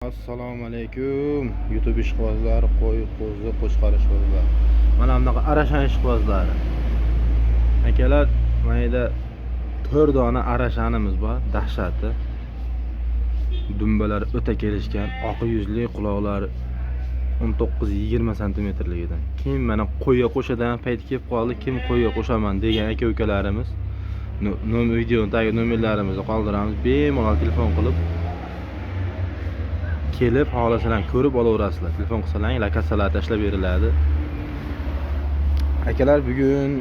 Assalomu alaykum YouTube ishqibozlari, qo'y, qo'zi, qo'chqor ishqibozlari. Mana bunaqa arashan ishqibozlari. Akalar, mana yerda 4 dona arashanimiz bor, dahshati. Dumbalari o'ta kelishgan, oq yuzli, quloqlari 19-20 santimetrligidan. Kim mana qo'yga qo'shadan payt kelib qoldi, kim qo'yga qo'shaman degan aka ukalarimiz videoni tagi nomerlarimizni qoldiramiz. Bemalol telefon qilib kelib xohlasalar ko'rib olaverasizlar. Telefon qilsalar lokatsiyalar tashlab beriladi. Akalar, bugun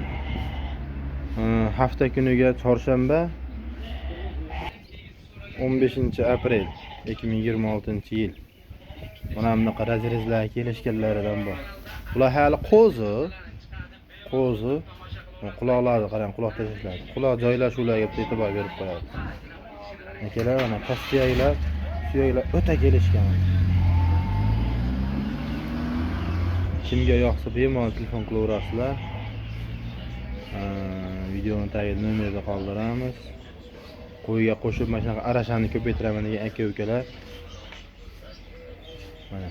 hafta kuniga chorshanba 15 aprel 2026-yil. Mana bunaqa razrezlar kelishganlaridan bor. Bular hali qo'zi. Qo'zi. Quloqlarni qarang, quloq tashlashlar. Quloq joylashuvlarga bitta e'tibor berib qo'yamiz. Akalar, mana pastiyaklar, suyaklar o'ta kelishgan. Kimga yoqsa bemalol telefon qilaverasizlar. Videoni tagida nomerni qoldiramiz. Qo'yga qo'shib mana shunaqa arashanni ko'paytiraman degan aka-ukalar. Mana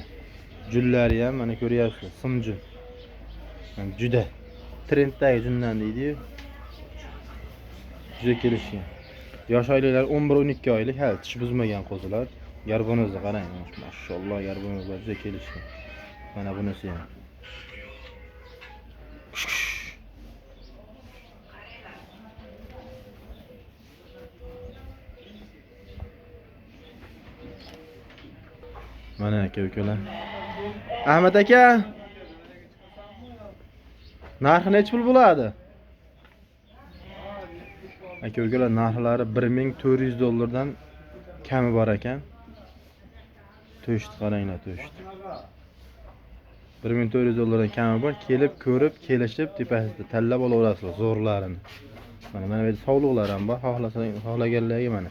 jullari ham mana ko'ryapsizlar, simjun. Mana juda trenddagi jundan deydi-yu. Juda kelishgan. Yosh oyliklar 11-12 oylik, hali tish buzmagan qo'zilar. Garbonizni qarang, mashalloh, garbonizlar juda kelishgan. Mana bunisi ham. Mana aka ukalar. Ahmad aka, narxi necha pul bo'ladi? Aka ukalar, narxlari 1400 dollardan kami bor ekan. To'shni qaranglar, to'shni. 1400 dollardan kami bor. Kelib ko'rib, kelishib tepasida tanlab olaverasizlar zo'rlarini. Mana bu yerda sovliqlar ham bor. Xohlaganlarga mana.